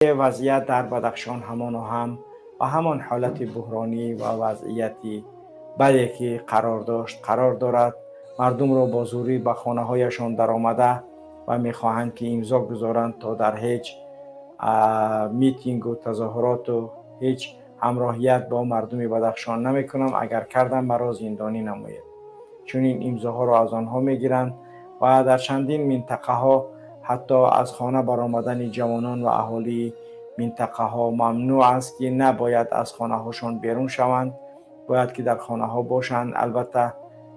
Вазъият дар Бадахшон ҳамоно ҳам ба ҳамон ҳолати буҳронӣ ва вазъияти баде ки қарор дошт, қарор дорад. Мардумро бо зӯрӣ ба хонаҳояшон даромада ва мехоҳанд, ки имзо гузоранд, то дар ҳеҷ митингу тазоҳуроту ҳеҷ ҳамроҳият бо мардуми Бадахшон намекунам, агар кардам, маро зиндонӣ намоед. Чунин имзоҳоро аз онҳо мегиранд ва дар чандин минтақаҳо ҳатто аз хона баромадани ҷавонон ва аҳолии минтақаҳо мамнӯъ аст, ки набояд аз хонаҳошон берун шаванд, бояд ки дар хонаҳо бошанд. Албатта,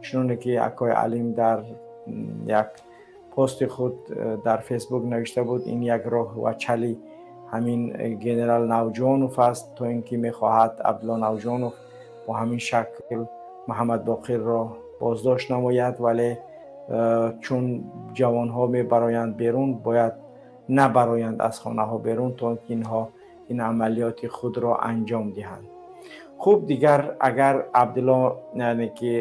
чуноне ки акои Алим дар як пости худ дар Фейсбук навишта буд, ин як роҳ ва чали ҳамин генерал Навҷонов аст, то ин ки мехоҳад Абдулло Навҷонов бо ҳамин шакл Муҳаммадбоқирро боздошт намояд. Вале чун ҷавонҳо мебароянд берун, бояд набароянд аз хонаҳо берун, то ки инҳо ин амалиёти худро анҷом диҳанд. Хуб, дигар агар Абдулло, яъне ки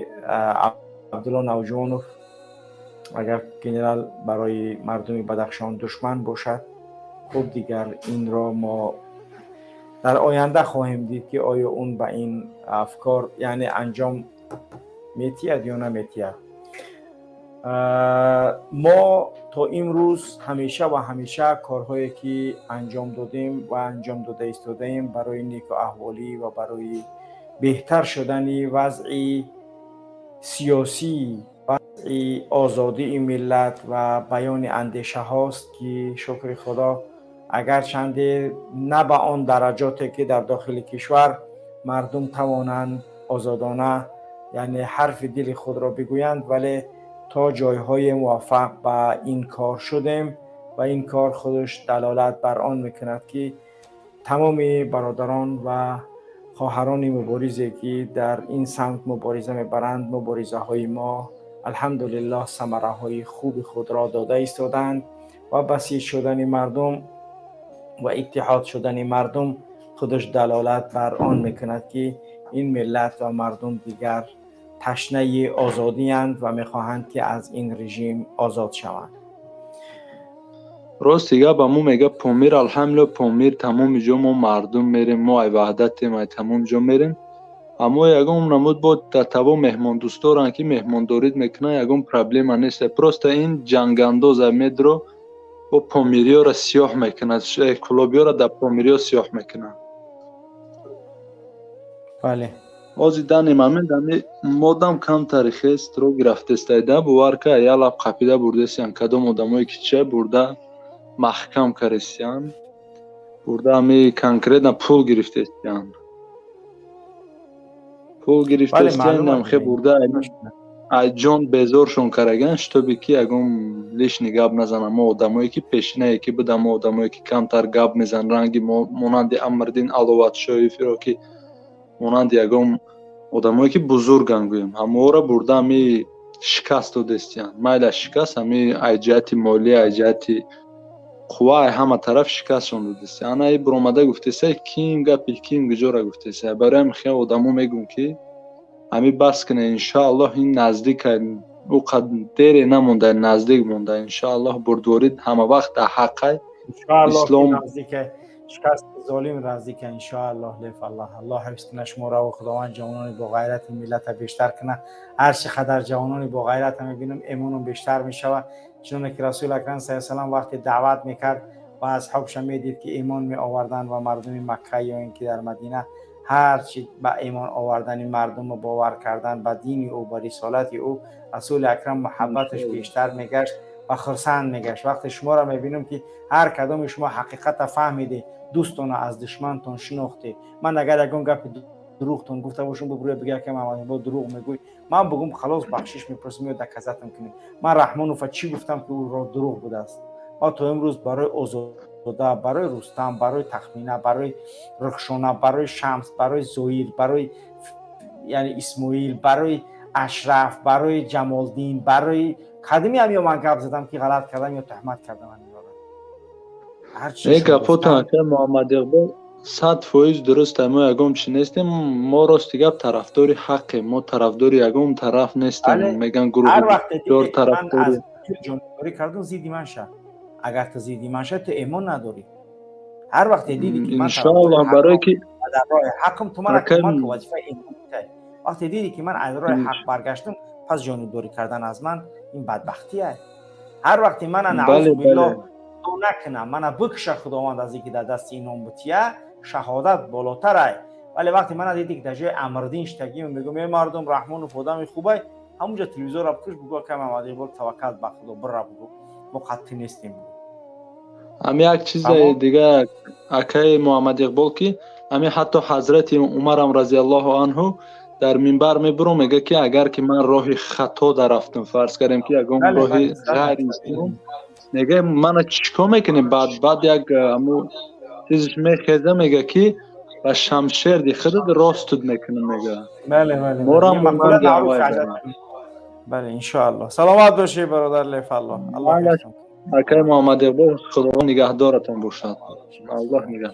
Абдулло Навҷонов, агар генерал барои мардуми Бадахшон душман бошад, хуб, дигар инро мо дар оянда хоҳем дид, ки оё он ба ин афкор, яъне, анҷом метиҳад ё наметиҳад. Мо то имрӯз ҳамеша ва ҳамеша корҳое ки анҷом додем ва анҷом дода истодаем, барои неку аҳволӣ ва барои беҳтар шудани вазъи сиёсӣ, вазъи озодии миллат ва баёни андешаҳост, ки шукри Худо, агарчанде на ба он дараҷоте ки дар дохили кишвар мардум тавонанд озодона, яъне, ҳарфи дили худро бигӯянд, вале то ҷойҳое муваффақ ба ин кор шудем ва ин кор худаш далолат бар он мекунад, ки тамоми бародарон ва хоҳарони муборизе ки дар ин самт мубориза мебаранд, муборизаҳои мо, алҳамдулиллоҳ, самараҳои хуби худро дода истодаанд ва басиҷ шудани мардум ва иттиҳод шудани мардум худаш далолат бар он мекунад, ки ин миллат ва мардум дигар ташнаи озодиянд ва мехоҳанд, ки аз ин режим озод шаванд. Рости гап, аму мега Помир, алҳамдулилло, Помир тамоми ҷо мо мардум мерем, мо ай ваҳдатем, ай тамоми ҷо мерем. Аммо ягон намуд бо дар таво меҳмондӯстдоранд, ки меҳмондорид мекунанд, ягон проблема нест. Просто ин ҷангандоза медро бо помириёро сиёҳ мекунад, кӯлобиёро дар помириё сиёҳ мекунад. Бале. Ҳозир данный момент ами модам камтари хест ро гирафтестайда, бовар ка, я лаб қапида бурдесиян, кадом одамое ки чия бурда маҳкам карестиян, бурда ами конкретно пул гирифтестиян, пул гирифтестиян, намхе бурда ай ҷон безоршон караган, чтобы ки ягон лишний гап назанам. Мо одамое ки пешинае ки буда, мо одамое ки камтар гап мезан, ранги монанди Амрдин Аловатшоифиро, ки монанди ягон одамое ки бузурган гӯем, ҳаморо бурда ами шикаст додестиян. Майла, шикаст ами ай ҷиҳати молия, ай ҷиҳати қувва, ай ҳама тараф шикастшон додестиян. Ана и буромада гуфтесай, ким гапи ким куҷора гуфтесай. Барои ҳамин хел одамо мегӯм, ки ҳами бас кунед, иншоаллоҳ, ин наздика, ӯ қад дере намонда, наздик монда, иншоаллоҳ. Бурдворӣ ҳама вақт дар ҳаққай. Ислом шикасти золим наздика, иншоаллоҳ. Леф аллоҳ, Аллоҳ ҳифз кунад шуморо ва Худованд ҷавонони боғайрати миллата бештар кунад. Ҳар чӣ қадар ҷавонони боғайрата мебинам, эмоном бештар мешавад. Чуноне ки Расули Акрам са салам вақте даъват мекард ва асҳобша медид, ки имон меоварданд ва мардуми Макка ё ин ки дар Мадина ҳарчи ба имон овардани мардуму бовар кардан ба дини ӯ, ба рисолати ӯ, Расули Акрам муҳаббаташ бештар мегашт ва хурсанд мегашт. Вақте шуморо мебинам, ки ҳар кадоми шумо ҳақиқата фаҳмиде, дӯстона аз душмантон шинохте. Ман агар ягон гапи дурӯғтон гуфта бошам, бубурӯя бигӯя, ки Муҳаммадбо дурӯғ мегӯй, ман бугум, халос, бахшиш мепурсам ё доказать ам кунем. Ман Раҳмонова чӣ гуфтам, ки ӯро дурӯғ будааст? Ма то имрӯз барои Озода, барои Рустам, барои Тахмина, барои Рухшона, барои Шамс, барои Зоир, барои, яъне, Исмоил, барои Ашраф, барои Ҷамолдин, барои кадими ҳам ё ман гап задам, ки ғалат кардам ё туҳмат кардам? Не, гапотон, ака Муҳаммад Иқбол, 100% дуруст. Мо ягон чи нестем, мо, рости гап, тарафдори ҳаққем, мо тарафдори ягон тараф нестем. Меган гурӯҳ тарафдори ҷонибдорӣ кардум, зидди ман ша. Агар ту зидди ман ша, ту эмон надорӣ. Ҳар вақте дидӣ, ки ман Иншоаллоҳ, барое ки дар роҳи ҳақм, ту мана кӯмак, вазифаи вақте дидӣ, ки ман аз роҳи ҳақ баргаштам, пас ҷонибдорӣ кардан аз ман ин бадбахтие. Ҳар вақте мана, наузу биллоҳ, накунам, мана бикша Худованд аз ин ки дар дасти инон бутия, шаҳодат болотарай. Вале вақте мана дидӣ, ки дар ҷои Амрдин штагим, мегӯм: «Эй мардум, Раҳмонов одами хубай», ҳамунҷо телевизорро бикуш, бугӯ: «Акай Муҳаммад Иқбол, таваккал ба Худо, бира», бугӯ: «Мо қатъӣ нестем». Ҳами як чизе дига, акаи Муҳаммад Иқбол, ки ҳами ҳатто ҳазрати Умарам разиаллоҳу анҳу дар минбар мебурам, мега, ки агар ки ман роҳи хато дарафтам, фарз кардем, ки ягон роҳи ғайри ислом, мега: «Мана чӣ кор мекунем?» Баъд як аму чизш мехеза, мега, ки ба шамшерди худат ростуд мекунам, мега. Морам. Бале, иншоалло. Саломат бошӣ, бародар Лефалло. Акаи Муҳаммад Иқбол, Худованд нигаҳдоратон бошад, Аллоҳ нигаҳ.